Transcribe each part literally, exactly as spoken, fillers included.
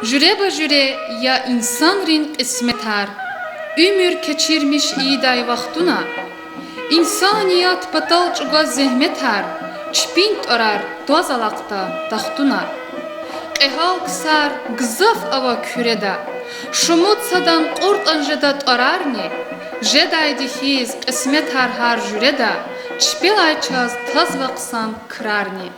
Жуьреба-жуьре я инсанрин кьисметар, уьмуьр кечирмиш ийидай вахтуна. Инсаният патал чӀугваз зегьметар, чпин тӀварар тваз алахъда тахтуна. Кьегьал ксар гзаф ава Куьреда, шумуд садан кьуртӀани жеда тӀварарни, жедайди хьиз кьисметар гьар жуьреда, чпелай чаз тазва хъсан крарни.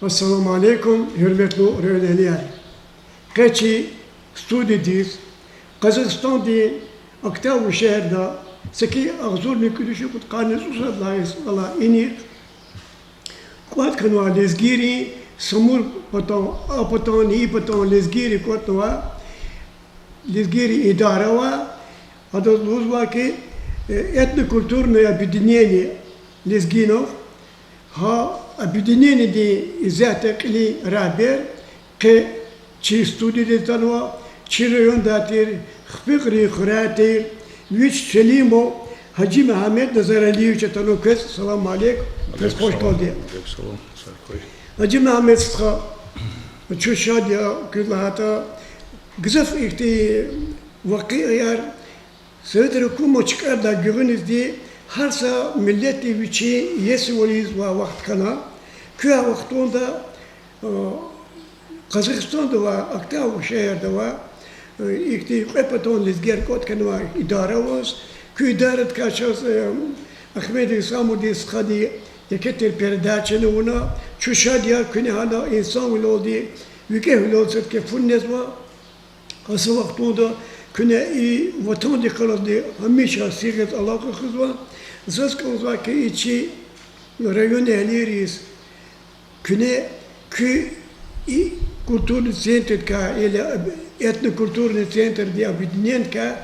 Ассаламу алейкум, гьуьрметлу районэгьлияр! Къе чи студиядиз Къазахстандин Актау шегьерда саки агъзурни кӀуьд вишни кьудкъанни цӀусад лагьай йисалай инихъ кӀватӀ хьанвай лезгийрин, Самур патан, а патан, и патан лезгийри кӀватӀнавай лезгийрин идара ава, адаз лугьузва хьи, э, этнокультурное объединение лезгинов. Гьа объединениедин исятда кьилин регьбер къе чи студиядиз атанва, чи райондай тир, Хпикьрин хуьряй тир, вич Селимов Гьажи Мегьамед Назаралиевич атанва. Квез салам алейк, квез хвашкалди. Гьажи Мегьамед стха, чун шад я квез лагьайтӀа, гзаф ихьтин вакъиаяр Советрин гьукумат чкӀардай гуьгъуьнизни гьар са миллетди вичин иесивал ийизвай вахт хьана. Куь а вахтунда, э, Къазахстанда ва Актау шегьерда ва, э, ихьтин кьве патан лезгияр кӀватӀ хьанвай идара аваз, куь идарадикай чаз, э, Ахмедов Исамудин стхади еке тир передачани авуна, чун шад я куьне гьана инсанвилелди, викӀегьвилелди са тӀа кефун незва. Гьа са вахтунда куьне и ватандихъ галазни гьамиша сир яз алакъа хуьзва. Заз кӀанзавай хьи, и чи районэгьлийриз куьне куь и культурный центрдикай, или этнокультурный центрдин объединениедикай,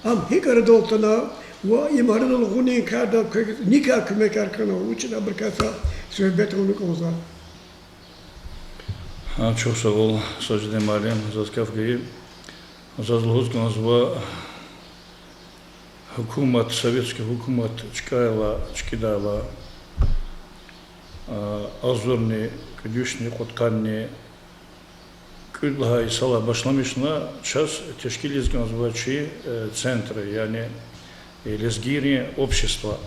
ам гьикӀ арадал атана ва им арадал гъунин карда квез никай куьмекар хьанва, вучиз абурукай са суьгьбет авуна кӀанзава. Гьа, чухсагъул, Сажидин муаллим, заз гаф гайи. Заз лугьуз кӀанзава, гьукумат, советский гьукумат чкӀайла, чкӀидайла, а, агъзурни кӀуьд вишни кьудкъанни кӀуьд лагьай йисалай башламишна чаз тешкилиз кӀанзава чи, э, центр, яни, э, лезгийрин общество.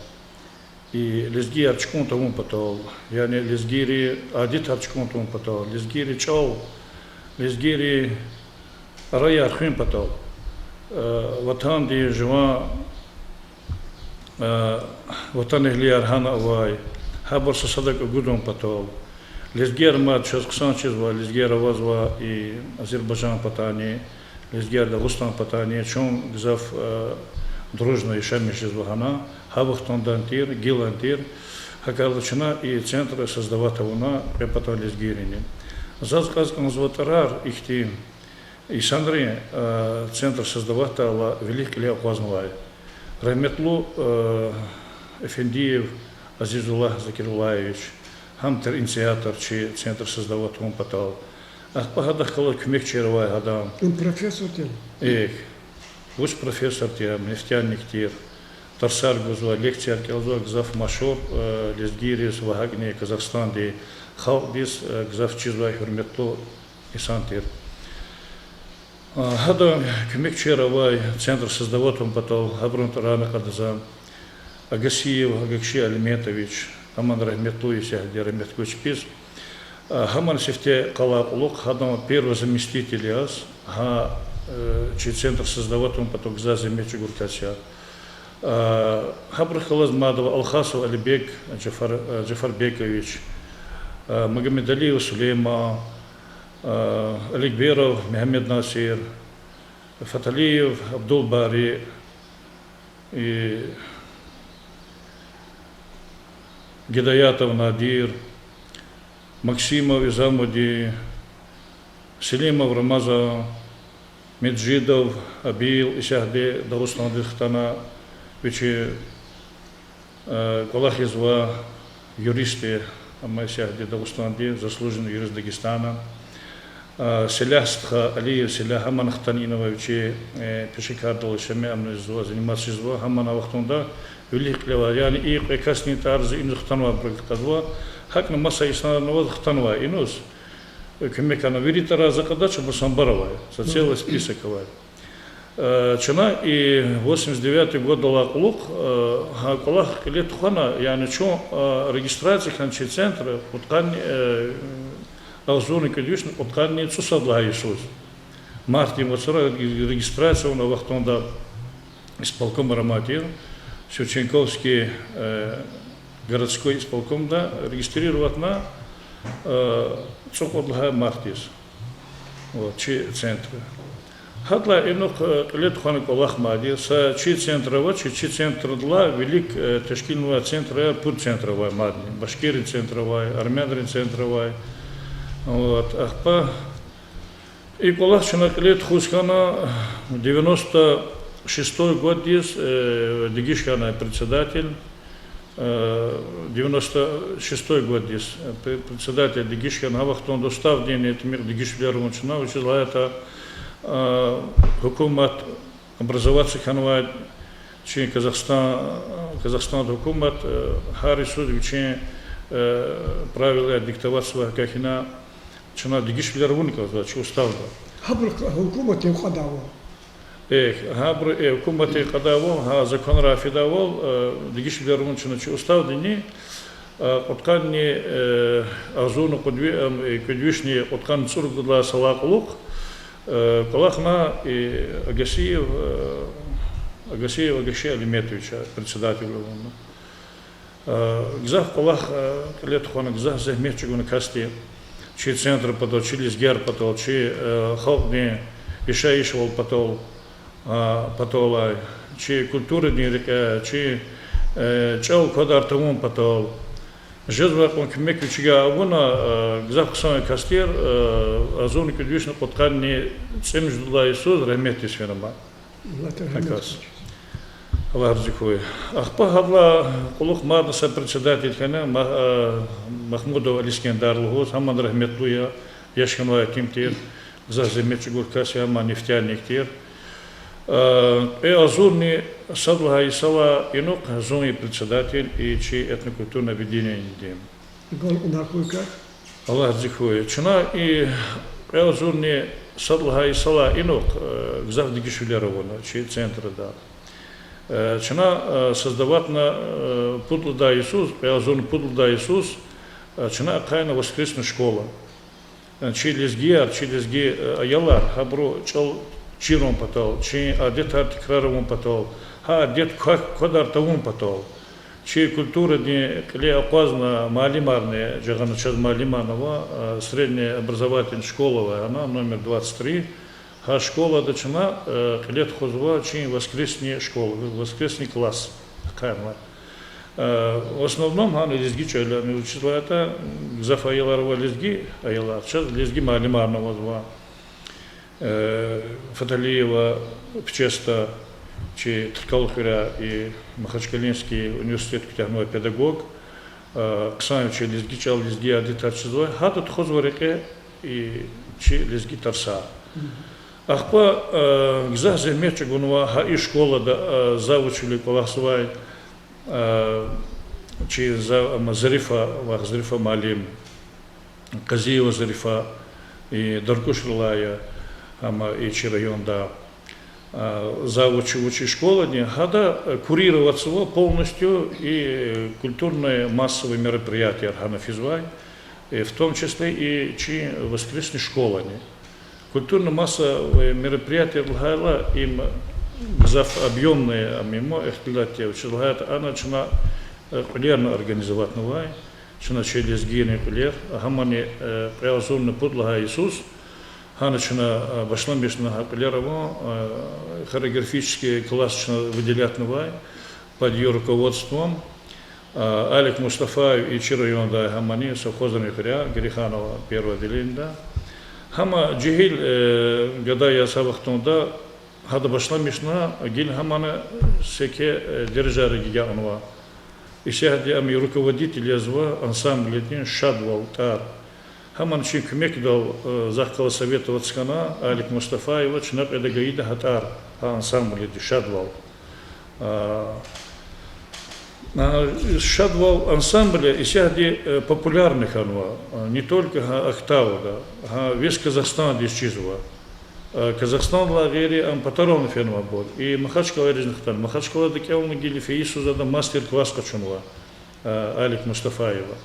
И лезгияр чукӀун тавун патал, яни лезгийрин адетар чукӀун тавун патал, лезгийрин чӀал, лезгийрин раяр хуьн патал, э, ватандин жуван, э, ватанэгьлияр гьана авай, гьабур са садак агудун патал. Лезгияр мад чаз хъсан чизва, лезгияр авазва и Азербайжан патани, лезгияр Дагъустан патани, чун гзаф, э, дружно яшамиш жезва гьана, гьа вахтундан тир, гилан тир, гьакӀ хьайила чна и центр создавать авуна кьве патан лезгийрини. Заз кьаз кӀанзава тӀварар ихьтин инсанрин, э, центр создавать авурла вилик-кьилик акъвазнавай. Рагьметлу, э, Эфендиев Азизуллагь Закируллаевич, гьам тир инициатор чи центр создавать авун патал. Ахпа гьадахъ галаз куьмекчияр авай гьадан. Ам профессор тир? Эхь, вуч профессор тир, нефтяник тир. Тарсар гузва, лекцияр кӀелзава, гзаф машгьур, э, лезгийриз ва гьакӀни Казахстандин халкьдиз, э, гзаф чизвай гьуьрметлу инсан тир. А, гьадан куьмекчияр авай центр создавать авун патал, гьабурун тӀварарни кьада за, Агасиев Агакши Алиментович, аман рагьметлу исятда рагьмет гуз чпиз. А, гьамни сифте къалай кьулухъ гьадан первый заместитель яз, гьа, э, чи центр создавать авун патал гзаф зегьмет чӀугур кас я. А, гьабурухъ галаз мад ава Алхасов Алибек Жафар-, э, Жафарбекович, э, Магомедалиев Сулейман, э, Аликберов Мегьамед-Насир, Фаталиев Абдулбари, и Гидаятов Надир, Максимов Изамудин, Селимов Рамазан, Межидов Абил исятда Дагъустандиз хтана, вичи кӀвалахзава, юрист я, амма исятда Дагъустандин заслуженный юрист Дагестана. Селягь стха, Алиев Селягь, гьамни хтана инава вичи, пешекардал яшамиш, амни зава заниматься жезва, гьамни а вахтунда вилик кьиле авай, яни и кьве касдин тӀварар иниз хтанвайбур кьазва, гьакӀни маса инсанар аваз хтанвай иниз, куьмек гана, вири тӀварар за кьадач, абур санбар авай, за целый список авай. Чна и восемьдесят девятый годдилай кьулухъ гьа кӀвалах кьиле тухвана, яни чун регистрация хьана чи центр кьудкъанни, агъзурни кӀуьд вишни кьудкъанни цӀусад лагьай йисуз. Мартдин вацра регистрация авуна, а вахтунда исполком аламат тир, Шевченковский городской исполкомда регистрироватьна цӀукьуд лагьай мартдиз. Вот, чи центр. Гьадалай инихъ кьиле тухвана кӀвалах мад я, са чи центр авач, чи центрдилай вилик тешкилнавай центрар, пуд центр авай мадни, башкиррин центр авай, армянрин центр авай. Вот, ахпа и кӀвалах чна кьиле тухуз хьана девяносто шестой годдиз, дегиш хьана председатель, девяносто шестой годдиз председатель дегиш хьана, гьа вахтунда уставдин тӀимил дегишвилер авуна чна, вучиз лагьайтӀа гьукумат, образоваться хьанвай чи Казахстан, Казахстанда гьукумат гьар йисуз вичин правилаяр диктоватьзавай, гьакӀ хьана чна дегишвилер авуна кӀанзава чи уставда. Гьабуру гьукуматдин кьадайвал. Эхь, гьабуру, э, гьукуматдин кьадайвал, гьа законрай фидайвал дегишвилер авуна чна чи уставдини, кьудкъанни, агъзурни кьуд ви-, кӀуьд вишни кьудкъанни цӀуругуд лагьай йисалай кьулухъ кӀвалахна Агасиев, Агасиев Агаши Алиметович председатель авуна. Гзаф кӀвалах кьиле тухвана, гзаф зегьмет чӀугуна касди чи центрдин патал, чи лезгияр патал, чи халкьдин яшайишвал патал, паталай, чи культурадин рекьяй, чи чӀал квадар тавун патал. Жезвай кьван куьмек вичивай авуна, гзаф хъсан кас тир, агъзурни кӀуьд вишни кьудкъанни цӀемуьжуьд лагьай йисуз рагьметдиз фена ман. Аллагь рази хьуй. Ахпа гьадалай кьулухъ мадни са председатель хьана, Мах-, Махмудов Али Искендар лугьуз, гьамни рагьметлу я, яш хьанвай итим тир, гзаф зегьмет чӀугур кас я, гьамни нефтяник тир. Кьве агъзурни сад лагьай йисалай инихъ зун я председатель и чи этнокультурное объединениедин. Аллагь рази хьуй. Чна и кьве агъзурни сад лагьай йисалай инихъ гзаф дегишвилер авуна чи центрда. Чна создаватьна пуд лагьай йисуз, кьве агъзурни пуд лагьай йисуз, чна ахъайна воскресная школа. Чи лезгияр, чи лезги аялар, гьабуру чӀал чирун патал, чи адетар тикрар авун патал, гьа адет ква-, квадар тавун патал. Чи культурадин кьиле акъвазна муаллимарни жагъана, чаз муаллимарни ава, средняя образовательная школа авай гьана, номер двадцать три. Гьа школада чна кьиле тухузва чи воскресный школа, воскресный класс ахъайнавай. В основном гьана лезги чӀал я, вучиз лагьайтӀа гзаф аялар ава лезги аялар, чаз лезги муаллимарни авазва. Фаталиева Пчеста, чи Тркалуь хуьряй и Махачкалинский университет куьтягьнавай педагог, хъсан вичи лезги чӀал, лезги адетар чизвай, гьада тухузва рекье и чи лезги тарсар. Ахпа гзаф зегьмет чӀугунва гьа и школада завучвиле кӀвалахзавай чи за-, ама Зарифа, вах Зарифа муаллим, Къазиева Зарифа, и Даркушрилай я, ама и чи районда завуч вуч и школадин, гьада курироватьзава полностью и культурно-массовые мероприятияр гьана физвай, в том числе и чи воскресный школани. Культурно-массовые мероприятияр лагьайла, им гзаф объёмное, ам, им ихтилат я, вучиз лагьайтӀа ана чна кьуьлерни организоватьнавай, чна чи лезгийрин кьуьлер, гьамни кьве агъзурни пуд лагьай йисуз, гьана чна башламишна гьа кьуьлер авун, хореографический класс чна выделятьнавай под её руководством. Алик Мустафаев и чи райондай, гьамни совхозрин хуьряй, Герейханово первое отделениеда. Гьама жегьил, э, гада яз гьа вахтунда, гьада башламишна, гила гьамани секе, э, дережайрив агакьнава. Исятда ам и руководитель язва ансамблдин Шадвал тӀвар. Гьамани чи куьмекдал, э, захъ галаз советоваться хьана, Алик Мустафаева чна кьведа гайида гьа тӀвар, гьа ансамблдин Шадвал. А, а, Шадвал ансамбль исятда, э, популярный хьанва, э, не только гьа Актавда, гьа весь Казахстандиз чизва. Э, Казахстандилай гъейри ам патарални фенва абур. И Махачкъаладизни хтана. Махачкъалада кӀелна гила фейи йисуз ада мастер-класс къачунва, э, Алик Мустафаева.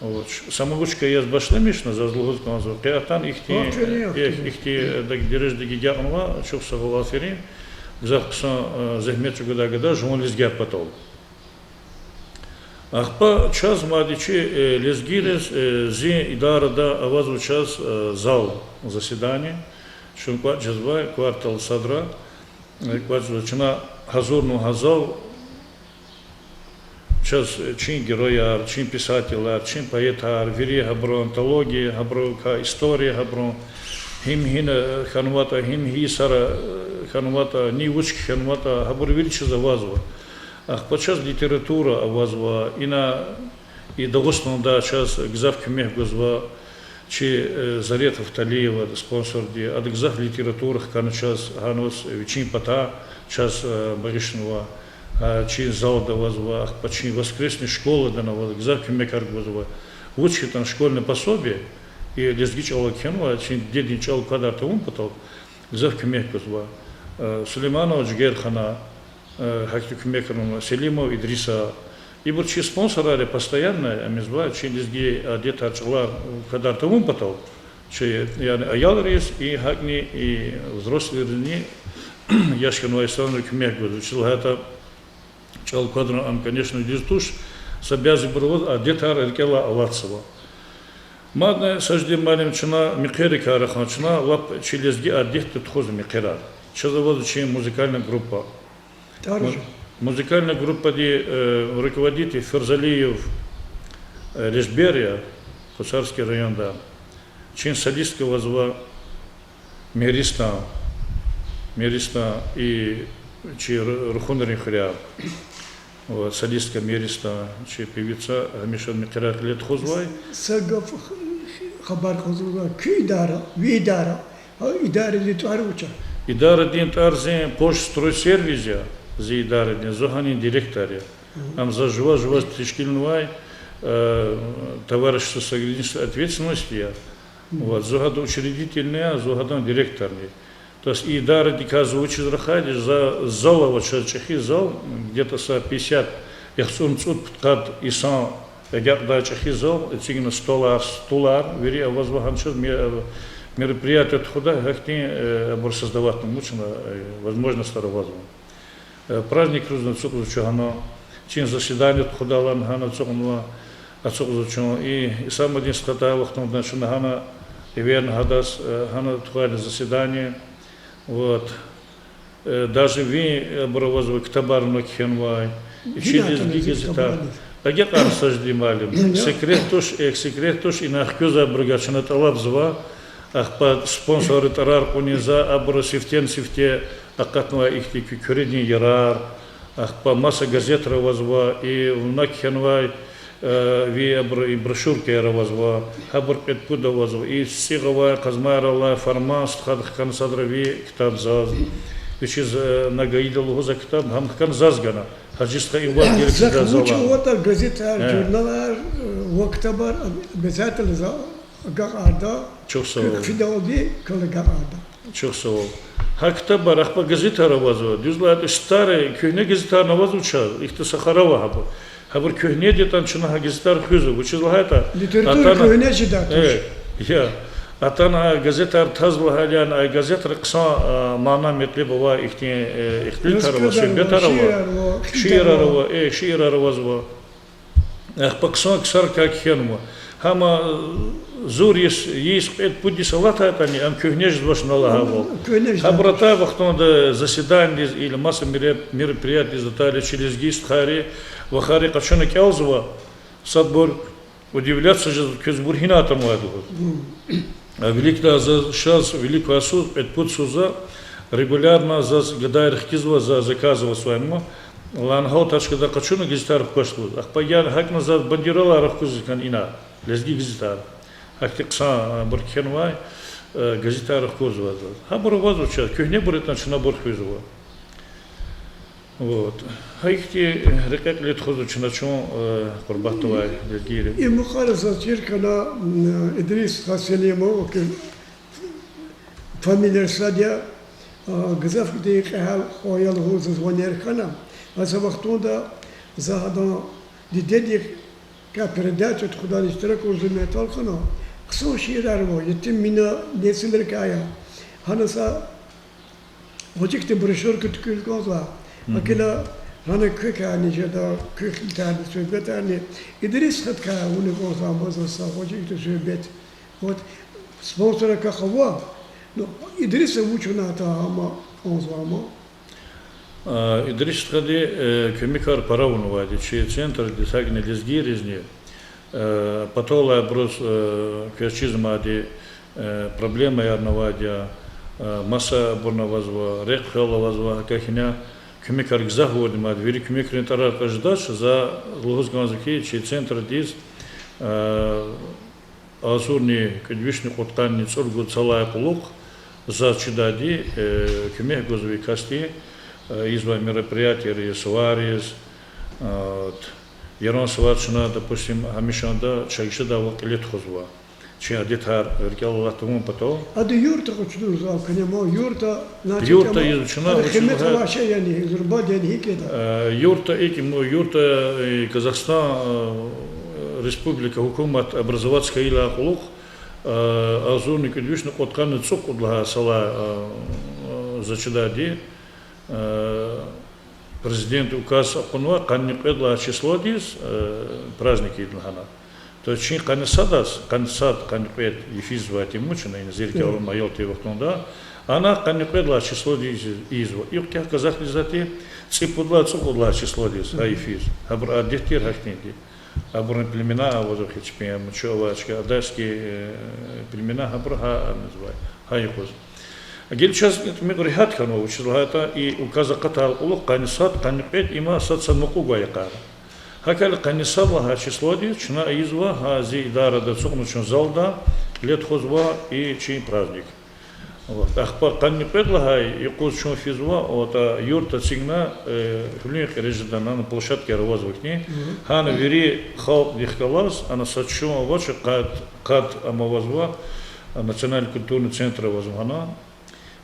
Вот. Самоучка яз башламишна, заз лугьуз кӀанзава. Къе атана ихьтин, Аферин, э, аферин. Ихьтин, э, дережадив агакьнава, чухсагъул, аферин. Гзаф хъсан, э, зегьмет чӀугвадай гада жуван лезгияр патал. Ахпа чаз мад чи, э, лезгийриз, э, зи идарада авазва чаз, э, зал, заседание. Чун кӀватӀ жезвай квартал садра, э, кӀватӀ жезва, чна гьазурнава гьа зал, чаз, э, чи герояр, чи писателар, чи поэтар, вири гьабурун антология, гьабурукай история, гьабурун гьим гьина, э, хьанватӀа, гьим гьи йисара, э, хьанватӀа, ни вуч кхьенватӀа, гьабур вири чаз авазва. Ахпа чаз литература авазва, ина и Дагъустанда чаз гзаф куьмек гузва чи, э, Заретов Талиева, спонсорди, ада гзаф литература хкана чаз, гьанваз вичин патай чаз, э, багъишнава, э, чи залда авазва, ахпа чи воскресный школадани авазва, гзаф куьмекар гузва. Вуч хьайитӀани школьный пособие, и лезги чӀалал кхьенвай, чи дидедин чӀал квадар тавун патал гзаф куьмек гузва. Э, Сулейманова Жигерхана, э, гьахьтин куьмекар авунва, Селимов Идриса. Ибур чи спонсорар я, постоянно ам ийизвай, чи лезги адетар, чӀалар квадар тавун патал, чи, яни, аялриз и гьакӀни и взрослыйризни, яш хьанвай инсанриз куьмек гуз. Вучиз лагьайтӀа чӀал квадарун ам, конечно, дуьз туш, са бязибуруваз адетар рикӀелай алатзава. Мадни, Сажидин муаллим, чна мехъерикай рахана, чна лап чи лезги адетдин тухузва мехъерар. Чаз авазва чи музыкальный группа. Му-, музыкальный группадин, э, руководитель Ферзалиев, э, Режбер я, Къуцарский районда. Чи солистка авазва Мегьристан, Мегьристан и чи ру-, Рухунрин хуьряй. Вот, солистка Мегьристан, чи певица, гьамиша мехъерар кьиле тухузвай. Са гаф, хабар кьазва, куь идара, ви идара, а, идарадин тӀвар вуч я? Идарадин тӀвар зи Пожстройсервис я, зи идарадин, зун гьанин директор я. Ам за жува-жуваз тешкилнавай, э, товарищество с ограниченной ответственностью я. Вот, зун гьадан учредительни я, зун гьадан директорни. То есть и идарадикай зун вучиз рахайди, за зал ава чаз, чӀехи зал, где-то са пятьдесят, яхцӀурни цӀуд-пудкъад инсан агакьдай чӀехи зал, эцигна столар, стулар, вири авазва гьана чаз ме-, мероприятие тухудай гьахьтин, э, абур создавать авуна, вуч лагьана, э, возможностьар авазва. Э, праздникризни ацукьзава чун гьана, чи заседание тухудайла гьана ацукьнава, ацукьзава чун. И Исамудин стхатай вахтунда чна гьана эверна гьадаз, э, гьана тухвайла заседание. Вот. Э, даже ви, э, абур авазва, ктабар вуна кхьенвай. И чи лезги газетар. Агакьар, Сажидин муаллим. Секрет туш, эхь, секрет туш, ина хквезвайбуругай чна тӀалабзава. Ахпа спонсоррин тӀварар кьуна за, абуру сифтени-сифте акъатнавай ихьтин куь Куьредин ярар, ахпа маса газетар авазва, и вуна кхьенвай, э, ви абуру и брошюркаяр авазва, гьабур кьвед-пуд авазва, и цӀигъ авай къазмайрилай фарман стхади хкана садра ви ктаб заз. Вичиз, э, на гайида лугьузвай ктаб, гьам хкана заз гана. Гьажи стха, им ваз герек жедай залай. Вуч аватӀа газетар, журналар, э, ва ктабар обязательно за агакьарда. Чухсагъул. Куь фидалди квел агакьарда. Чухсагъул. Гьа ктабар, ахпа газетар авазва. Дуьз лагьайтӀа, старый, куьгьне газетарни авазва чаз. Ихьтин са хара ава гьабур. Гьабур куьгьнеди ятӀани чна гьа газетар хуьзва. Вучиз лагьайтӀа, литература атана куьгьне жедай туш. Э, я. Атана гьа газетар таз лагьайла, а газетра хъсан, а, мана-метлеб авай ихьтин, э, ихтилатар ава, суьгьбетар ава, шиирар ава, э, шиирар авазва. Ахпа хъсан ксарикай кхьенва. Гьама, э, зур йис, йис, кьвед-пуд йис алатайтӀани, ам куьгьне жезвач на лагьайвал. Гьабур атай вахтунда заседанидиз или маса мероприятиедиз атайла чи лезги стхайри, вахари къачуна кӀелзава, садбур удивляться жезва, квез ибур гьинай атанвайди лугьуз. А виликдай заз шаз, вилик квай йисуз, кьвед-пуд йисуз за регулярно заз гадайрихъ кизва, за заказывал свайма. Лана гьал тачкада къачуна газетар хкваш лугьуз. Ахпа яни гьакӀна заз бандеролар хкуз хьана ина, лезги газетар. Гьахьтин хъсан, а, абур кхьенвай, э, газетар хкудзава заз. Гьабур авазва чаз, куьгьнебур ятӀани чна абур хуьзва. Вот. Гьа ихьтин рекье кьиле тухузва чна чун, э, къурбатдавай лезгийри. И мукьвара заз чир хьана, м, Идрис стха Селимов, фамилияр сад я, а, гзафдин кьегьал хва я лугьуз заз ванер хьана. Гьа са вахтунда за гьадан дидедихъ галай передача тухудай иштирак авуна мягьтел хьана. Хъсан шиирар ава, Етим Мина несилрикай я. Гьана са гъвечӀи хьтин брошюрка туькӀуьриз кӀанзава. Гьакила гьана квекайни жеда, куь хьтинтайни, суьгьбетарни. Идрис стхадикай авуна кӀанзава ман заз са гъвечӀи хьтин суьгьбет. Вот, спонсорар квехъ ава, ну, Идриса вуч хьанатӀа, гьам кӀанзава ман. А, Идрис стхади, э, куьмекар пара авунвайди я чи центрдиз, гьакӀни лезгийризни, э, паталай абуруз, э, квез чизвайди, э, проблемаярни авайди я, э, масабурни авазва, рехъ хвел авазва, гьакӀ хьайила куьмекар гзаф авурди мад, вири куьмекрин тӀварар кьаз жедач, за лугьуз кӀанзава хьи, чи центрдиз, э, агъзурни кӀуьд вишни кьудкъанни цӀуругуд йисалай кьулухъ заз чидайди, э, куьмек гузва и касди, э, ийизвай мероприятияриз, сувариз, э, Яран сувар чна, допустим, гьамишанда чагишадайвал кьиле тухузва. Чи адетар рикӀел алат тавун патал. Ада юрта къачуна зав кьван, ма юрта, значит, юрта ама ийизва чна, ада вучиз къимет лагьайтӀа, авай шей яни, зурба яни, гьикӀ ятӀа? Э, юрта икӀ, ну, юрта, э, Казахстан, э, Республика гьукумат образовать хьайидалай кьулухъ, э, агъзурни кӀуьд вишни кьудкъанни цӀукьуд лагьай йисалай, э, заз чидайди, э, Президент указ акъуднава къанни кьвед лагьай числодиз, э, праздник ийида лагьана. То есть чи къанни садаз, къанни сад, къанни кьвед йифизвай тир ман чна, ина зи рикӀел алама аял тир вахтунда, ана къанни кьвед лагьай числодиз ийизва. Икьван казахди затӀ я, цӀипуд лагьай, цӀукьуд лагьай числодиз гьа йифиз. Гьабур адет тир гьахьтинди. Абурун племена авазва хьи чпин, ам чун авай чка адайский, э, племена, гьабур гьа анизвай, гьа юкъуз. Гила чаз тӀимил регьят хьанва, вучиз лагьайтӀа и указ акъатай кьулухъ къанни сад, къанни кьвед, има сад са мукьув гвай йикъар. ГьакӀ хьайила къанни сад лагьай числодиз чна ийизва гьа зи идарада ацукьна чун залда кьиле тухузва и чи праздник. Вот. Ахпа къанни кьвед лагьай юкъуз чун физва, вот, а, юрт эцигна, э, гьуьлуьн кьире жеда, ана площадкаяр авазва хьи. Гьана вири халкьдихъ галаз, ана са чун авач, къад, къад ам авазва, а, национальный культурный центр авазва гьана.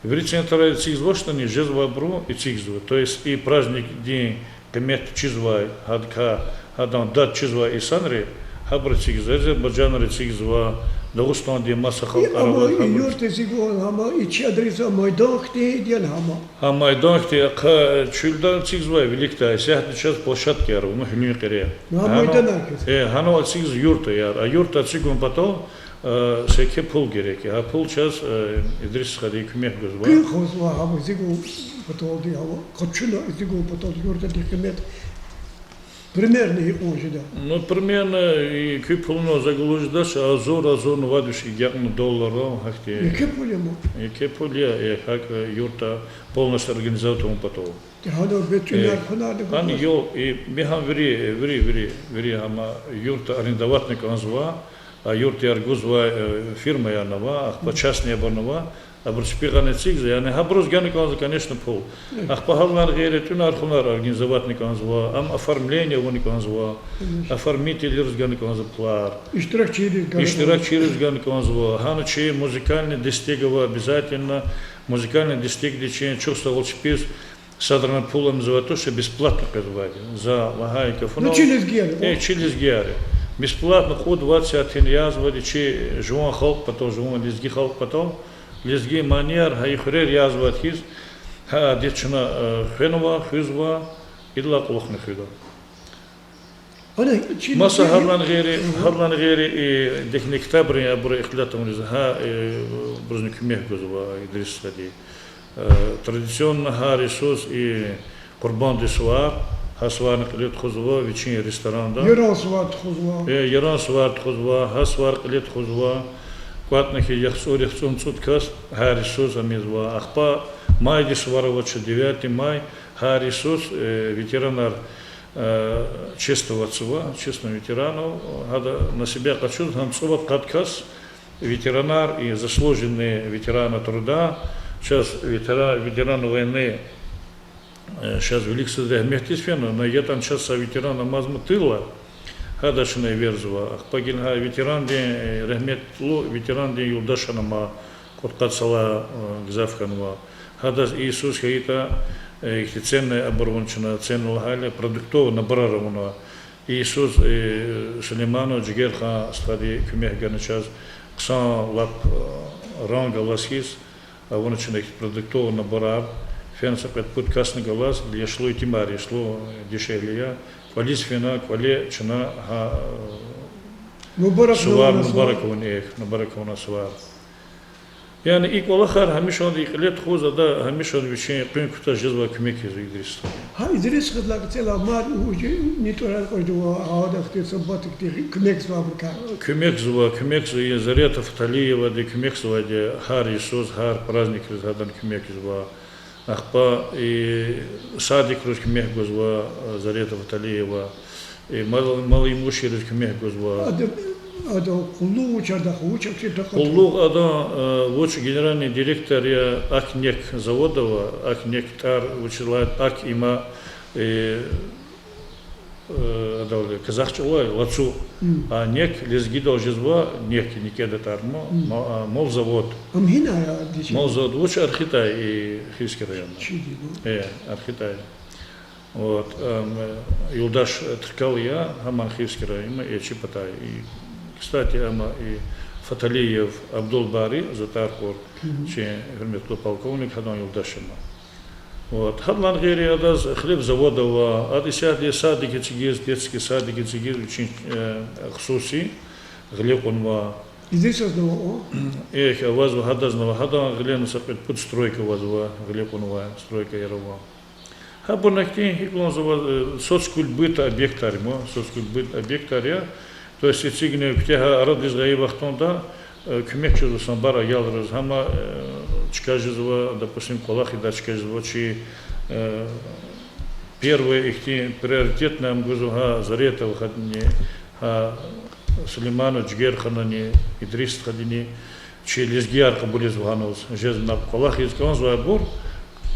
Вири центрар эцигзавачтӀани, жезвайбуру эцигзава. То есть и праздникдин къимет чизвай, гьадакай, гьадан дад чизвай инсанри, гьабуру эцигзава, азербайжанри эцигзава, Дагъустандин маса халкьар аваз гьабуру. Юрт эцигун гьама и чи адриз майдан хьтинди яни гьама? Гьа майдан хьтин, ахъа чуьлда эцигзавай виликдай, исятда чаз площадкаяр ава, ну, гьуьлуьн кьире. Гьа майданар квез? Э, гьанал эцигзава юртаяр. А юрт эцигун патал, э, са еке пул герек я. Гьа пул чаз, э, Идрис стхади куьмек гузва. Куьн хъувуна гьам эцигун паталди, гьам къачуна эцигун патал юртдин къимет примерно гьикьван жеда? Ну, примерно, и куь пулунал за гуз жедач, агъзур, агъзурни вад виш агакьна доллар, гьахьтин. Еке пул я ман? Еке пул я, э, гьакӀ, э, юртда полностью организовать авун патал. Гьана бес тӀуьнар, хъунар гьана гуз? Яни, и, ми гьам вири, вири, вири, вири гьама юртда арендоватьна кӀанзава, а юртар гузвай, э, фирмаярни ава, ахпа частныйбурни ава, абуру чпи гъана эцигзава, яни гьабуруз гана кӀанзава, конечно, пул. Ахпа гьадалай гъейри тӀуьнар-хъунар организоватьна кӀанзава, ам оформление авуна кӀанзава, оформительриз гана кӀанзава пулар. Иштиракчийриз гана кӀанзава. Иштиракчийриз гана кӀанзава. Гьана чи музыкальный дестек ава, обязательно музыкальный дестекди чи чухсагъул чпиз садрани пул ийизвайди туш, бесплатно къвезвайди. За лагьай гафунал. Ну, чи лезгияр. Э, чи лезгияр. Бесплатно кьуд-вад сятин язвайди чи жуван халкь патал, жуван лезги халкь патал. Лезги манияр, гьа и хуьрер язвайди хьиз, гьа адет чна, э, хвенва, хуьзва, идалай кьулухъни хуьда. Маса гьадалай гъейри, гьадалай гъейри, и дегьне ктабрин абуру ихтилат авуниз, гьа, э, абурузни куьмек гузва Идрис стхади. Э, традиционно гьар йисуз и Къурбандин сувар, гьа суварни кьиле тухузва вичин ресторанда. Яран сувар тухузва. Э, Яран сувар тухузва, гьа сувар кьиле тухузва. КӀватӀна хьи, яхцӀур, яхцӀурни цӀуд кас гьар йисуз ам ийизва. Ахпа майдин сувар авач, девятый май, гьар йисуз, э, ветеранар, э, чествоватьзава, чествуем ветеранов. Гьада насибяй къачуз, гьам цӀувад-къад кас, ветеранар и заслуженные ветераны труда, чаз ветера-, ветераны войны, э, чаз виликсиз регьметдиз фена, но ятӀани чаз са ветеран амазма тылда, гьада чна эверзава. Ахпа гила гьа ветерандин, э, регьметлу ветерандин юлдаш хьана ама, кьудкъад йисалай, э, гзаф хьанва. Гьадаз и йисуз хьайитӀа, э, ихьтин ценный абур авуна чна, ценный лагьайла, продуктовый наборар авуна. И йисуз, э, Сулейманов Жигерхан стхади куьмек гана чаз, хъсан лап, э, ранг алаз хьиз, авуна чна ихьтин продуктовый наборар, фена са кьвед-пуд касни галаз, яшлу итимар, яшлу дишегьли я, кӀвализ фена, кӀвале чна гьа, э, сувар мубарак авуна, эхь, мубарак авуна сувар. Яни и кӀвалахар гьамишанда и кьиле тухуз, ада гьамишанда вичин къуьн кутаз жезвай куьмек ийизва Идрис стхади. Гьа Идрис стхадилай кьатӀ мад вуж, ни тӀварар кьазва, гьадахъди са бат ихьтин куьмекзавайбурукай? Куьмекзава, куьмекзава, и Зарета Фаталиевади куьмекзавайди, гьар йисуз, гьар праздникриз гьадан куьмекзава. Ахпа и садикриз куьмек гузва, э, Зарета Фаталиева, и мал-, малоимущийриз куьмек гузва. Ада, ада къуллугъ вуч, адахъ вуч вообще такъатна? Къуллугъ ада, э, вуч, генеральный директор я АК НЕК завода ава, АК НЕК тӀвар, вучиз лагьайтӀа АК има, э, э, адалди казах чӀалай лацу, а НЕК лезгидал жезва НЕК, некӀеда тӀвар ма, ма-, а, молзавод. Ам гьинай я, дишегьли? Молзавод вуч, Архитая, и Хивский районда. Э, Архитая. Вот, ам, э, юлдаш, э, Тркал я, гьам Хивский районда, э, чи патай. И, кстати, ама и Фаталиев Абдулбари, за тӀвар кьур, чи гьуьрметлу полковник, гьадан юлдаш я ама. Вот, гьадалай гъейри адаз хлебзавод ава, ада исятда садик эцигиз, детский садик эцигиз, вичин, э, хсуси гъиле кьунва. Идрисазнава? Эхь, авазва, гьадазва, гьадан гъиле са кьвед-пуд стройка авазва, гъиле кьунвай стройкаяр ава. Гьабурни ахьтин гьикӀ лугьузва, э, соцкультбыт объектар ма, соцкультбыт объектар я. То есть эцигна куьтягьай арадиз гъайи вахтунда, э, куьмек жезва са пара аялриз, гьама, э, чка жезва, допустим, кӀвалах ийидай чка жезва, чи, э, первый ихьтин приоритетный ам гузва гьа Заретовахъни, гьа Сулейманов Жигерханани, Идрис стхадини, чи лезгияр кьабулзава гьаниз, жезва кӀвалах ийиз кӀанзавайбур,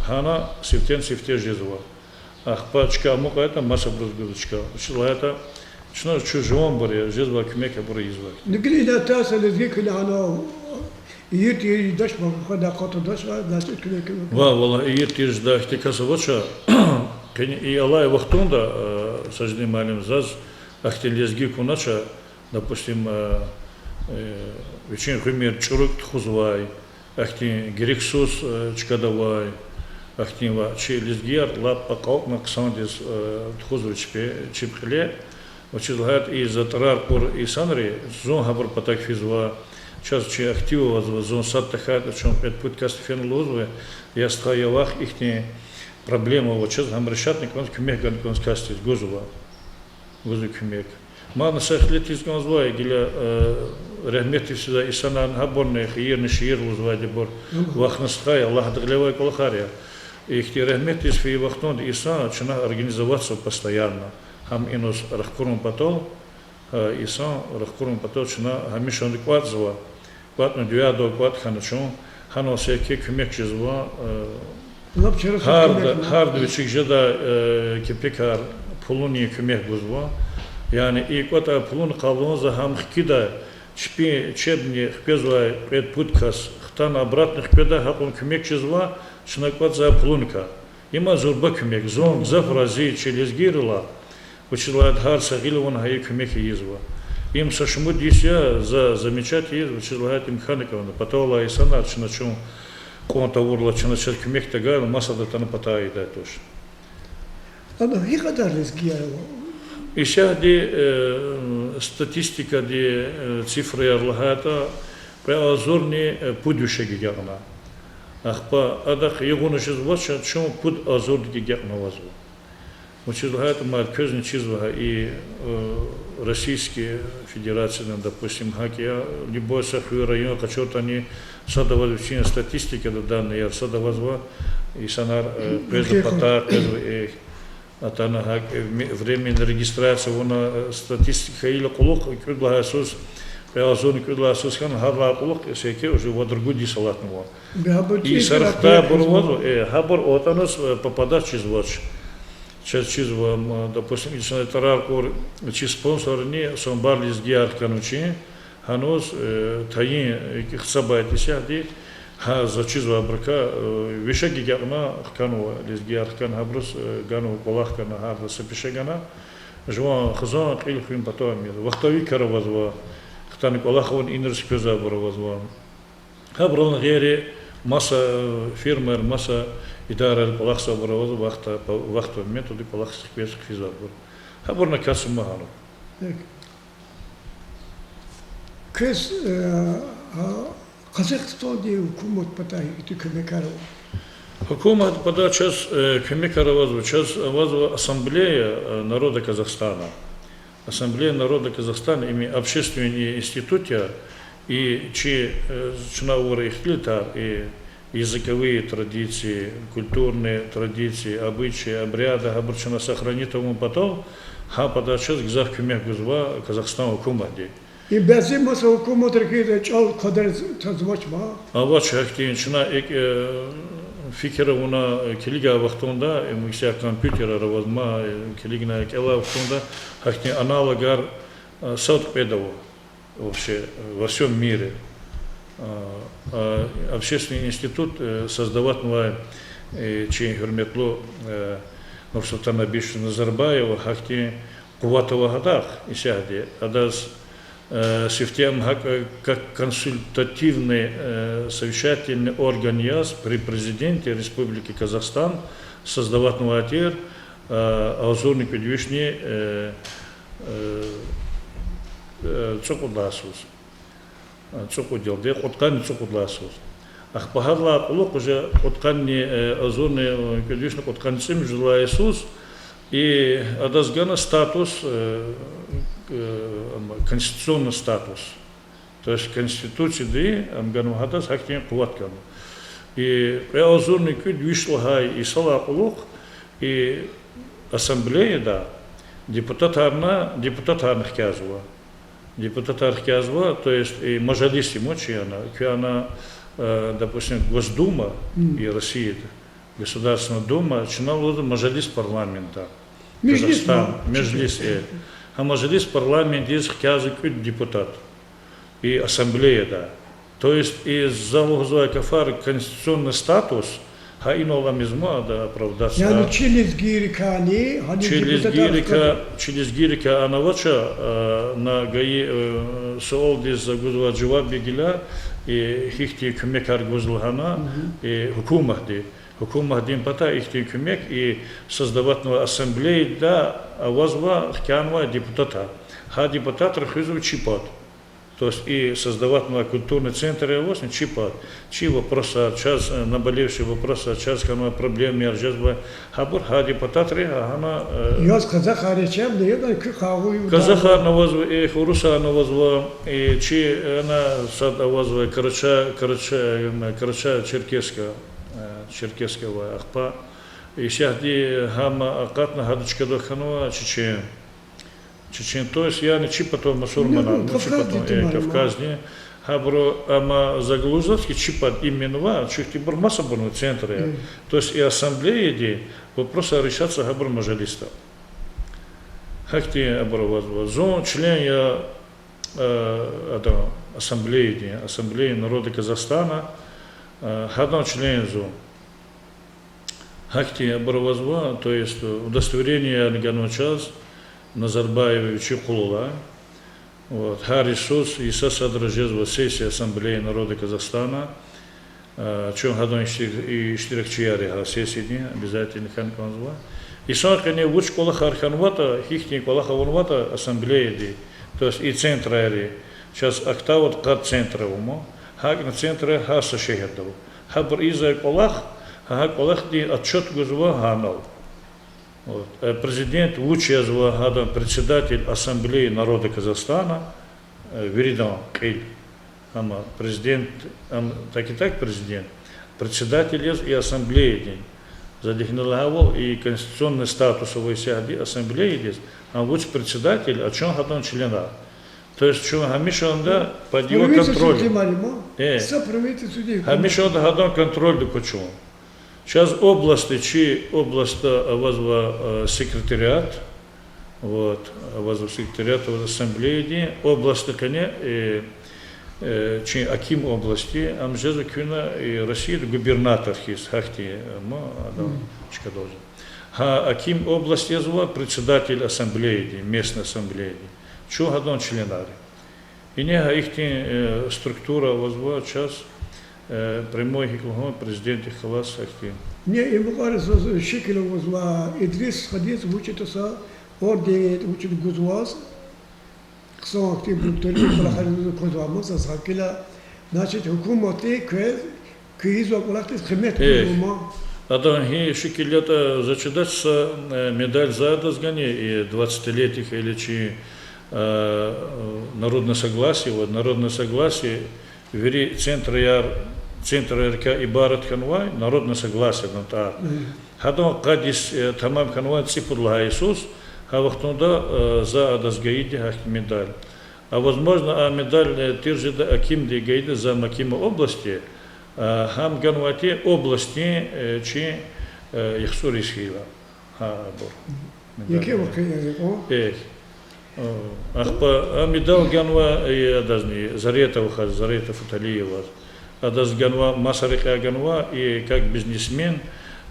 гьана сифтени-сифте жезва. Ахпа чка амукьайтӀа, масабуруз гузва чка. Вучиз лагьайтӀа чна чун жуванбур я, жезвай куьмек абуру ийизва. Ну, гила идан тӀа са лезги куьне гьана ийир-тийир жедач, ма, хада къатудач, значит, куьне куьне. Ва, валлагь, ийир-тийир жедай ихьтин кас авач. Къени и алай вахтунда, э, Сажидин муаллим, заз ахьтин лезги кунач, допустим, э, э, вичин гъуьмир чӀуру тухузвай, ахьтин герексуз, э, чкада авай, ахьтин ва чи лезгияр лап акьалтна хъсандиз, э, тухузва чпи, чеб кьиле. Вучиз лагьайтӀа и за тӀварар кьур инсанри, зун гьабурун патав физва, чаз чи актив авазва, зун сад тахьайтӀа чун кьвед-пуд касди фена лугьузва, я стха, я вах, ихьтин проблема ава чаз, гьам решатна кӀанз, куьмек гана кӀанз касдиз, гузва. Гузва куьмек. Мадни са ихтилатиз кӀанзавай гила, э, рагьметдиз физвай инсанарни, гьабурни хийирни шиир лугьузвайдибур, вахни стхаяр, Аллагьди гъилевай кӀвалахар я. Ихьтин рагьметдиз фейи вахтунда инсан чна организоваться постоянно. Гьам инал рахкурун патал, э, инсан рахкурун патал чна гьамишанда кӀватӀзава. КӀватӀна, дуьадал кӀватӀ хьана чун, гьанал секи куьмек жезва, э, гьарда, гьарда вичик жедай, э, кепекар, пулунин куьмек гузва. Яни и кӀватӀай пулун къалунза гьам хкидай, чпи чебни хквезвай кьвед-пуд кас хтана обратно хкведай, гьакьван куьмек жезва, чна кӀватӀзавай пулуникай. Има зурба куьмек, зун гзаф рази чи лезгийрилай, вучиз лагьайтӀа гьар са гъил авун гьа и куьмек ийизва. Им са шумуд йис я за замечать ийиз, вучиз лагьайтӀа им хьана кӀанда, паталай инсанар чна чун кьван тавурла, чна чаз куьмек тагайла, масад атана патай ийидай туш. Ана гьи кьадар лезгияр ава? Исятда, э, статистикади, э, цифраяр лагьайтӀа, кьве агъзурни, э, пуд виш эгечӀна. Ахпа адахъ югъуна жезвач, чун пуд агъзурдик эгечӀнавазва. Вучиз лагьайтӀа мад квезни чизва гьа и, э, Российский Федерациядин, допустим, гьакӀ я, любой са хуьр, район къачуртӀани, сад аваз вичин статистикада данныйяр, сад авазва инсанар, э, къвезва патай, къвезва эхь. Атана гьакӀ, э, временная регистрация авуна, э, статистика хьайила кьулухъ кӀуьд лагьай йисуз, кьве агъзурни кӀуьд лагьай йисуз хьана, гьадалай кьулухъ исятда уже вад-ругуд йис алатнава. И са рахтайбур авазва, э, гьабур отанас, э, попадать чизвач. Чаз чизва, м, допустим, инсанар тӀварар кьур, чи спонсоррини Сомбар лезгияр хканва чи, гьаниз, э, тайин, э, хцабайди исятда, гьа заз чизва абурукай, э, виша гекъигна хканва, лезгияр хкана, гьабуруз, э, ганва, кӀвалах гана, гьарда са пеше гана. Жуван хизан, кьил хуьн патал ам я. Вахтовикар авазва, хтана кӀвалах авун, инриз къвезвайбур авазва. Гьабурални гъейри маса, э, фирмаяр, маса идараяр кӀвалахзавайбур авазва, вахт, вахт ва моментда кӀвалахиз хквез хъфизвайбур. Гьабурни акатзава гьанал. Квез, э, а, Къазахстандин гьукумат патай гьихьтин куьмекар ава? Гьукумат патай чаз, э, куьмекар авазва, чаз авазва Ассамблея, э, народа Казахстана. Ассамблея народа Казахстана, им общественный институт я, и чи, э, чна авур ихтилатар, и языковые традиции, культурные традиции, обычаи, обряды, гьабур чна сохранить авун патал, гьа патай чаз гзаф куьмек гузва Казахстан гьукуматди. И бязи маса гьукуматра хьиз чӀал квадарзавач ма? Авач гьахьтин, чна икӀ, э, фикир авуна, э, килигай вахтунда, э, мукьва компьютерар аваз ма, э, килигна кӀелай вахтунда, гьахьтин аналогар, э, сад-кьвед ава вообще, э, во всём мире. А, а, общественный институт, э, создаватнавай, э, чи гьуьрметлу, э, Нурсултан Абишевич Назарбаева гьахьтин къуват ава гьадахъ исятда. Адаз, э, сифте ам гьакӀ, э, как консультативный, э, совещательный орган яз при президенте Республики Казахстан создаватнавай тир, э, агъзурни кӀуьд вишни, э, э, э, цӀукьуд лагьай йисуз. Э, цӀукьуд ялди, кьудкъанни цӀукьуд лагьай йисуз. Ахпа гьадалай кьулухъ уже кьудкъанни, э, агъзурни, э, кӀуьд вишни кьудкъанни цӀемуьжуьд лагьай йисуз, и адаз гана статус, э, э, ам, конституционный статус. То есть Конституцияди ам ганва гьадаз гьахьтин къуват ганва. И кьве агъзурни кӀуьд виш лагьай йисалай кьулухъ и ассамблеяда депутатарна, депутатарни хкязава. Депутатар хкязава, то есть и мажлис я ма чи ана, куь ана, э, допустим, Госдума и Россияда, Государственная Дума, чна лугьузва мажлис парламента. Межлис Казахстан, ма, межлис, э. Гьа мажлис парламентдиз хкязава кӀуьд депутат и ассамблеяда. То есть и за лугьузвай гафар конституционный статус, гьа инал ам ийизма ада оправдаться. Яни чи лезгийрикайни, гьа чи депутатар лезгийрикай, чи лезгийрикай ана авач, э, на ГАИ, э, суалдиз за гузвай жаваб гила, и гьихьтин куьмекар гуз лагьана, и гьукуматди. Гьукуматдин патай ихьтин куьмек, и создаватнавай ассамблеяда авазва, хкянавай депутатар. Гьа депутатри хуьзва чи пад. То есть и создаватнавай культурный центр авазни чи пад. Чи вопросар, чаз, э, наболевший вопросар, чаз хьанвай проблемаяр жезва, гьабур гьа депутатри гьа-, гьана, э, яз казахар я чеб, яда куь къагъу югъ казахарни авазва, э, урусарни авазва, э, чи, э, ана сад авазва, Карача-, Карача-, э, Карачаево-Черкесская, э, Черкесская ва ахпа. Исятда гьам акъатна, гьадан чкадал хьанва чечен. Чечен, то есть, яни чи патав мусурманар, ну, чи патав, э, Кавказдин. Гьабуру, амма за лугьузвач хьи чи пад именно ва, чуьхтибур масабурни центр я. То есть и ассамблеяди вопросар решаться гьабур мажлисда. Гьахьтин абур авазва. Зун член я, э, адан ассамблеядин, Ассамблеи народа Казахстана, э, гьадан член я зун. Гьахьтин абур авазва, то есть, э, удостоверениеяр ганва чаз, Назарбаева вичин къул алай. Вот, гьар йисуз, йиса садра жезва сессия Ассамблеи народа Казахстана. Э, чун гьадан иштирак-, и иштиракчияр я гьа сессиядин, обязательно хьана кӀанзава. Йисан къене вуч кӀвалахар хьанватӀа, гьихьтин кӀвалах авунватӀа ассамблеяди, то есть и центрайри, чаз Актауд къад центр ава ма, гьакӀни центрар гьар са шегьерда ава. Гьабур ийизвай кӀвалах, гьа, гьа кӀвалахдин отчёт гузва гьанал. Вот. Э, президент вуч язва, гьадан председатель Ассамблеи народа Казахстана, э, виридан кьил. Амма президент, ам, так и так президент, председатель яз и ассамблеядин. За дихьни лагьайвал, и конституционный статус авай сягьди ассамблеядиз, ам вуч председатель, а чун гьадан членар. То есть чун гьамиша анда под его контролем. Правительстводин мали ма? Э. Са правительстводин. Гьамиша анда гьадан контрольда ква чун. Чаз областда, чи областда авазва, э, секретариат, вот, авазва секретариат, авазва ассамблеядин, областда къене, э, э, чи аким области, ам жезва куьне, э, Россияда губернатор хьиз, гьахьтин, э, ма, адам чкадал жез. Гьа аким области язва председатель ассамблеядин, местной ассамблеядин. Чун гьадан членар я. Ингье гьа ихьтин, э, структура авазва чаз, э, прямой гьикӀ лугьун президентдихъ галаз гьахьтин. Ингье и мукьвара заз шикил авазва Идрис стхадиз вуч ятӀа са орден вуч ятӀа гузваз, хъсан гьахьтин бунтарин кӀвалахар гузвай ман заз гьакӀ гила, значит, гьукуматди квез куьн ийизвай кӀвалахдиз къимет гузва ман. Адан гьи шикил ятӀа, за чидач, са, э, медаль за адаз гана, и двадцатилетие или чи, э, народное согласие, вот, народное согласие, вири центраяр, центрайрикай ибарат хьанвай народное согласиедин тӀвар. Гьадан къад йис, э, тамам хьанвай цӀипуд лагьай йисуз, гьа вахтунда, э, за адаз гайиди гьахьтин медаль. А возможно, а медаль, э, тир жеда акимди гайиди, замакима области, э, гьам ганвайди областдин, э, чи, э, яхцӀур йис хьайила. Гьа абур. Яке вакъиа я, о? Эхь. Ахпа а медаль ганва и адазни, Зарета вахаз, Зарета Фаталиеваз. Адаз ганва, маса рекьяй ганва, и как бизнесмен,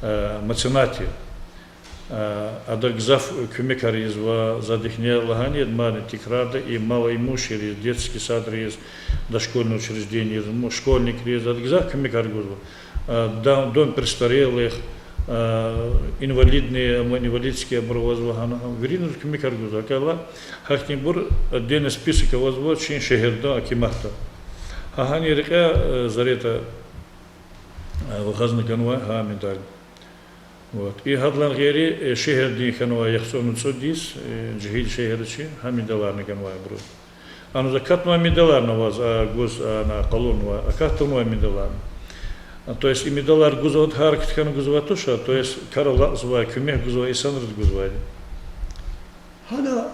э, меценат я. Э, ада гзаф куьмекар ийизва, за дихьни лагьанай, мадни тикрарда, и малоимущийриз, детский садриз, дошкольный учреждениейриз, м, школьникриз, ада гзаф куьмекар гузва. Э, дом, дом престарелых, э, инвалидный, ам, инвалидский абур авазва гьана, гьам вириниз куьмекар гузва. ГьакӀ хьайила, гьахьтинбур отдельный список авазва чи шегьерда, акиматда. Гьа гьана рекьяй, э, Зарета, э, вахазни ганвай гьа медаль. Вот. И гьадалай гъейри, э, шегьердин хьанвай яхцӀурни цӀуд йис, э, жегьил шегьерда чи, гьа медаларни ганвай абуруз. Ана за акатнавай медаларни аваз, а, гуз, ана къалурнавай, акатнавай медаларни. А, то есть и медалар гузвайди гьарикӀ хьана гузвай туш, а, то есть кар алакьзавай, куьмек гузвай инсанриз гузвайди. Гьана,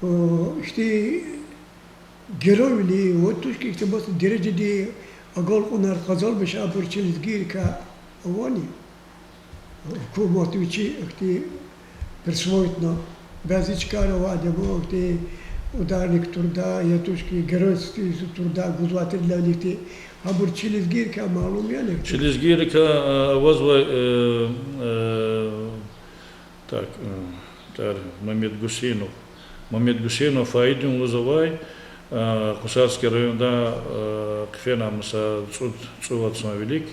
э, ихьтин геройвилин ва тушкӀ ихьтин маса дережадин агалкьунар къазанмиш абур чи лезгийрикай авани? Гьукумат вичи ихьтин присвоитьна, бязи чкайра авайди, ама ихьтин ударник труда, я тушкӀ герой труда гузвай тирдалай ихьтин, гьабур чи лезгийрикай малум яни? Чи лезгийрикай, э, авазвай, э, э, так, э, тар Мамедгусейнов. Мамедгусейнов Фаидин лугьуз авай, э, Кусарский районда, э, хъфена маса цӀуд, цӀувад сан вилик,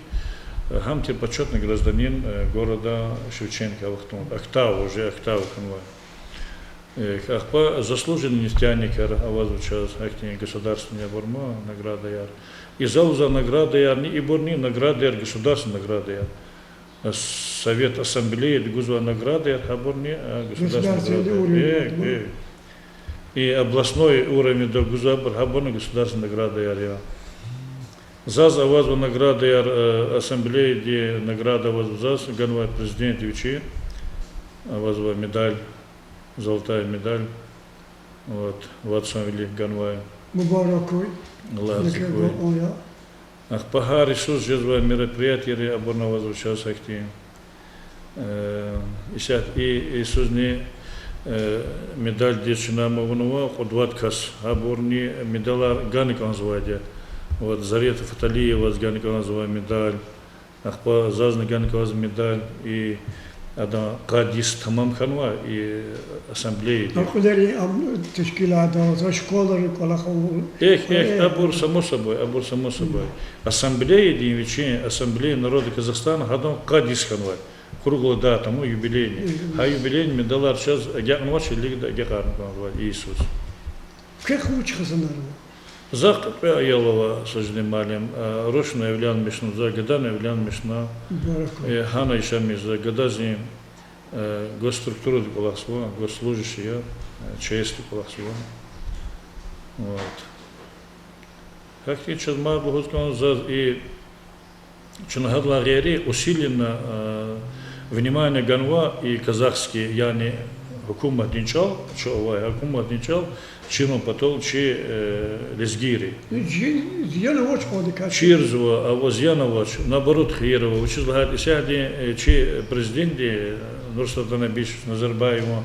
э, гьам тир почётный гражданин, э, города Шевченко а вахтунда. Октава, уже октава хьанвай. Э, ахпа заслуженный нефтяникар авазва чаз, гьахьтин государственный абур ма, наградаяр. И за лугьузвай наградаярни, ибурни наградаяр, государственный наградаяр. Совет, ассамблеяди гузвай наградаярни, гьабурни, а, государственный наградаярни. Государственный уровень, э, да? И областной уровеньда гузвайбур, гьабурни государственный наградаярни я. Заз авазва наградаяр, э, ассамблеядин награда авазва заз, ганвай президент вичи, авазва медаль, золотая медаль. Вот, вад сан вилик ганвай. Мубарак хьуй. Аллагь рази хьуй. Ахпа гьар йисуз жезвай мероприятиейри абурни авазва чаз гьахьтин. Э, исятда и йисузни, э, медальдиз чна ам авунва кьуд-вад кас, гьабурни медалар гана кӀанзавайди я. Вот, Зарета Фаталиеваз гана кӀанзавай медаль. Ахпа зазни гана кӀанзавай медаль, и адан къад йис тамам хьанвай, и ассамблеяди. А кьуьлерин ам тешкилайдал, за школайрин кӀвалах авун. Эхь, эхь, абур само собой, абур само собой. Ассамблеядин вичин, Ассамблея народа Казахстана, гьадан къад йис хьанвай. Круглая дата, ну, юбилейный. Гьа юбилейный медалар чаз агакьнавач, илигда агакьарна кӀанзавай и йисуз. Квехъ вуч хизанар ава? Захъ кьве аял ава, Сажидин муаллим, а, рушни эвленмишна, за гадани эвленмишна. Мубарак. Э, гьана яшамиш за, гадази, Э, госструктурадин кӀвалахзава, госслужащий я, э, ЧС-дин кӀвалахзава. Вот. Гьахьтин чаз мад лугьуз кӀанзава заз и, чна гьадалай гъейри усиленно, э, внимание ганва и казахский, яни гьукуматдин чӀал, чӀал авай гьукуматдин чӀал, чирун патал чи, э, лезгийри. Зиян авач кьван дикай. Чирзава, ава зиян авач, наоборот, хийир ава. Вучиз лагьайтӀа исятда, э, чи президентди, э, Нурсултан Абишевич Назарбаеван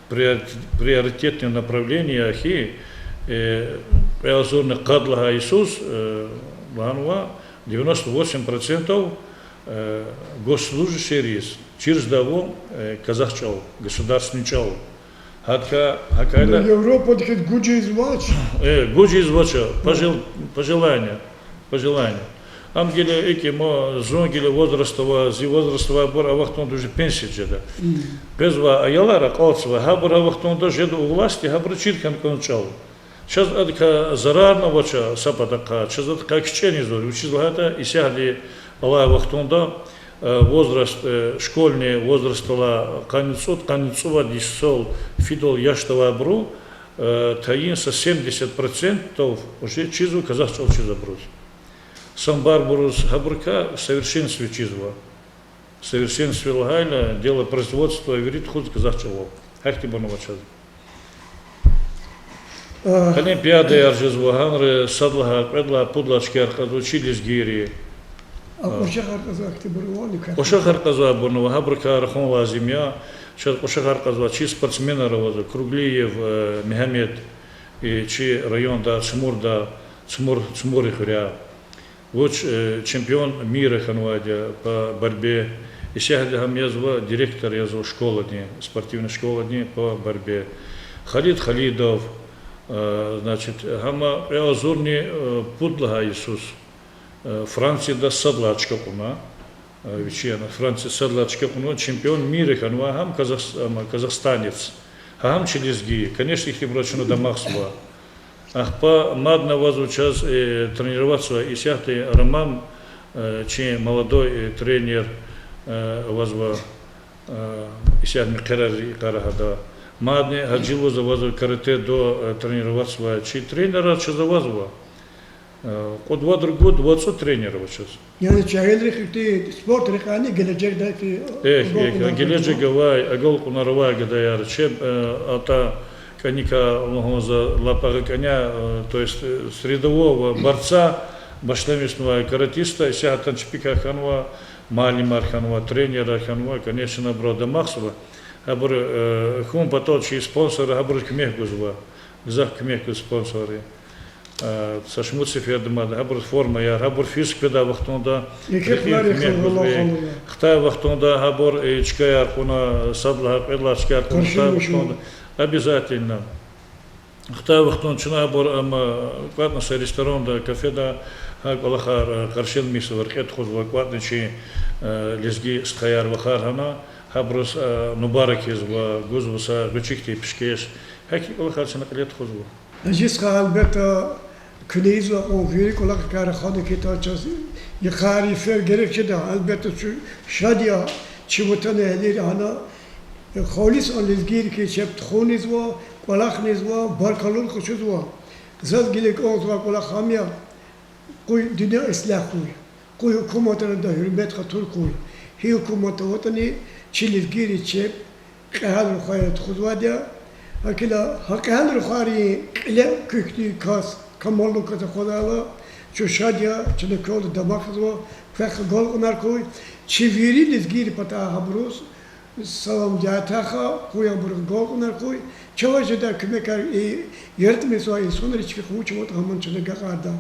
приорит-, приоритетный направление хьи, э, кьве агъзурни къад лагьай йисуз, э, лагьанва, девяносто восемь процентов, э, госслужащийриз чирзава, э, казах чӀал, государственный чӀал. Гьадакай, гьакайла Европадихъ гуж ийизвач. Э, гуж ийизвач, по жел-, по желанию, по желанию. Ам гила икӀ я, ма зун гила возраст авай, зи возраст авайбур а вахтунда уже пенсияда жеда. Къвезвай аялар акьалтзавай, гьабур а вахтунда жеда у власти, гьабуру чир хьана кӀанзава чӀал. Чаз адакай зарарни авач са патахъай, чаз адакай кичӀени ийизва, вучиз лагьайтӀа исятда алай вахтунда, э, возраст, э, школьный возрастдал, къанни цӀуд, къанни цӀувад йисал фидал яшда авайбуру, э, тайин са семьдесят процентов уже чизва казах чӀал чизвайбуруз. Самбарбуруз гьабурукай в совершенстве чизва. В совершенстве лагьайла, делопроизводство вири тухуз казах чӀалал. Гьахьтинбурни ава чаз. Олимпиадаяр жезва, гьанра сад лагьай, кьвед лагьай, пуд лагьай чкаяр кьазва чи лезгийри. А кьушахар кьазвайбурни ава? Кьушахар кьазвайбурни ава, гьабурукай рахун лазим я. Чаз кьушахар кьазвай чи спортсменар авазва, Круглиев, э, Мегьамед, и чи районда, Цумурда, Цумур, Цумуррин хуьряй. Вуч, э, чемпион мира хьанвайди я по борьбе. Исятда гьам язва, директор язва школадин, спортивный школадин по борьбе. Халид Халидов, э, значит, гьам кьве агъзурни, э, пуд лагьай йисуз, э, Францияда сад лагьай чка кьуна, э, вичи яна Францияда сад лагьай чка кьуна, чемпион мира хьанва, гьам казах-, ам казахстанец. Гьа гьам чи лезги, конечно, ихьтинбуруз чна дамахзава. Ахпа мадни авазва чаз, э, тренироваться исятда Роман, э, чи молодой, э, тренер, э, авазва, э, исятда мехъерар йикъара гьада. Мадни Гьажи лугьуз авазва каратэ-до, э, тренироваться авай. Чи тренерар чаз авазва. Э, кьуд-вад ругуд, вад-цӀуд тренер ава чаз. Яни жегьилрихъ ихьтин спорт рекьяйни гележегдай, э, эхь, агалкьунар, эхь, гележег авай, агалкьунар авай гадаяр. Чеб, э, атӀа кӀаникай лугьун за лап агъа кӀаняй, э, то есть, э, с рядового борца башламишнавай каратиста, исятда чпикай хьанва, муаллимар хьанва, тренерар хьанва, конечно, абурал дамахзава. Абур, э, хьун патал чи спонсорар гьабуруз куьмек гузва. Гзаф куьмек гуз спонсорри. Э, са шумуд сеферда мад гьабур формаяр, гьабур физ къведай вахтунда рекьин куьмек гузва. Хтай вахтунда гьабур, э, чкаяр кьуна, сад лагьай, кьвед лагьай чкаяр кьуна, хтай вахтунда. Обязательно. Хтай вахтунда чна абур, ам, кӀватӀна са ресторанда, кафеда, гьа кӀвалахар, э, къаршиламишзава, рекье тухузва, кӀватӀна чи, э, лезги стхаяр, вахар гьана, гьабуруз, э, мубарак ийизва, гузва са гъвечӀи хьтин пишкеш. Гьахьтин кӀвалахар чна кьиле тухузва. Азиз стха, гьелбетда, куьне ийизвай кьван вири кӀвалахрикай рахана хьайитӀа, чаз йикъар йифер герек жеда, гьелбетда, чун шад я, чи ватанэгьлийри гьана халис а лезгийрикай чеб тухун ийизва, кӀвалахна ийизва, баркаллани къачузва. Заз гила кӀанзавай кӀвалах ам я: къуй дуьнья ислягь хьуй, къуй гьукуматралди гьуьрмет-хатур хьуй. Гьи гьукумат аватӀани, чи лезгийри чеб кьегьал рухваяр тухузвайди я. ГьакӀ хьайила, гьа кьегьал рухвайрин кьиле куь хьтин кас, камаллу кас аквадайла, чун шад я, чна квелди дамах жезва, квехъ агалкьунар хьуй. Чи вири лезгийрин патай гьабуруз салам дятахъа, къуй абуруз агалкьунар хьуй. Чавай жедай куьмекар, и яртӀмишзавай инсанри чпихъ вуч аватӀа, гьамни чна агакьарда.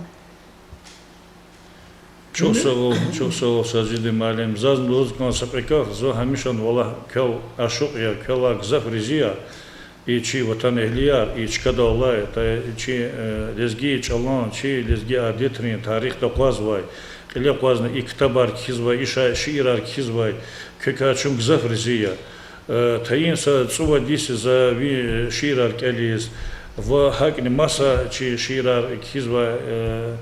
Чухсагъул, чухсагъул, Сажидин муаллим. Заз лугьуз кӀан са кьве гаф, зун гьамиша валлагь квел ашукь я, квелай гзаф рази я. И чи ватанэгьлияр, и чкадал алай, та чи, э, лезги чӀалан, чи лезги адетрин тарихда акъвазвай, кьиле акъвазна и ктабар кхьизвай, и ша-, шиирар кхьизвай, квекай чун гзаф рази я. Э, тайин са цӀувад йис я за ви шиирар кӀелиз, ва гьакӀни маса чи шиирар кхьизвай, э,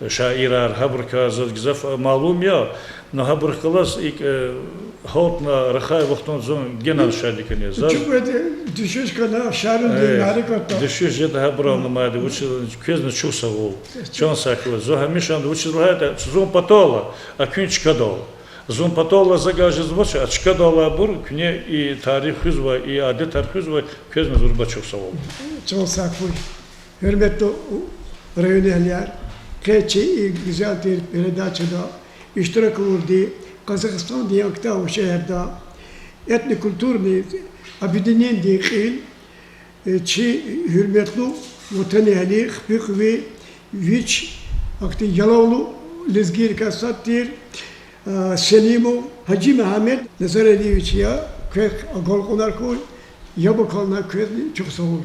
шаирар, гьабурукай заз гзаф малум я, но гьабурухъ галаз икӀ, э, Гьалтна рахай вахтунда зун генани шад я куьне. Заз чукведи дуьшуьш хьана, шарунди мярекатда дуьшуьш жеда, гьабурал амайди, вучиз, квезни чухсагъул. Чан сагъ хьуй, зун гьамишанда вучиз лагьайтӀа, зун патал, а куьн чкадал. Зун патал, за гьа жезвач, а чкадал алайбур куьне и тарих хуьзвай, и адетар хуьзвай, квезни зурба чухсагъул. Чан сагъ хьуй. Гьуьрметлу районэгьлияр, къе чи и гуьзел тир передачада иштирак авурди Къазахстандин Актау шегьерда этнокультурный объединениедин кьил, э, чи гьуьрметлу ватанэгьли, хпихъви, вич ахьтин ялавлу лезгийрикай сад тир, э, Селимов Гьажи Мегьамед Назаралиевич я, квехъ агалкьунар хьуй, яб акална квезни чухсагъул.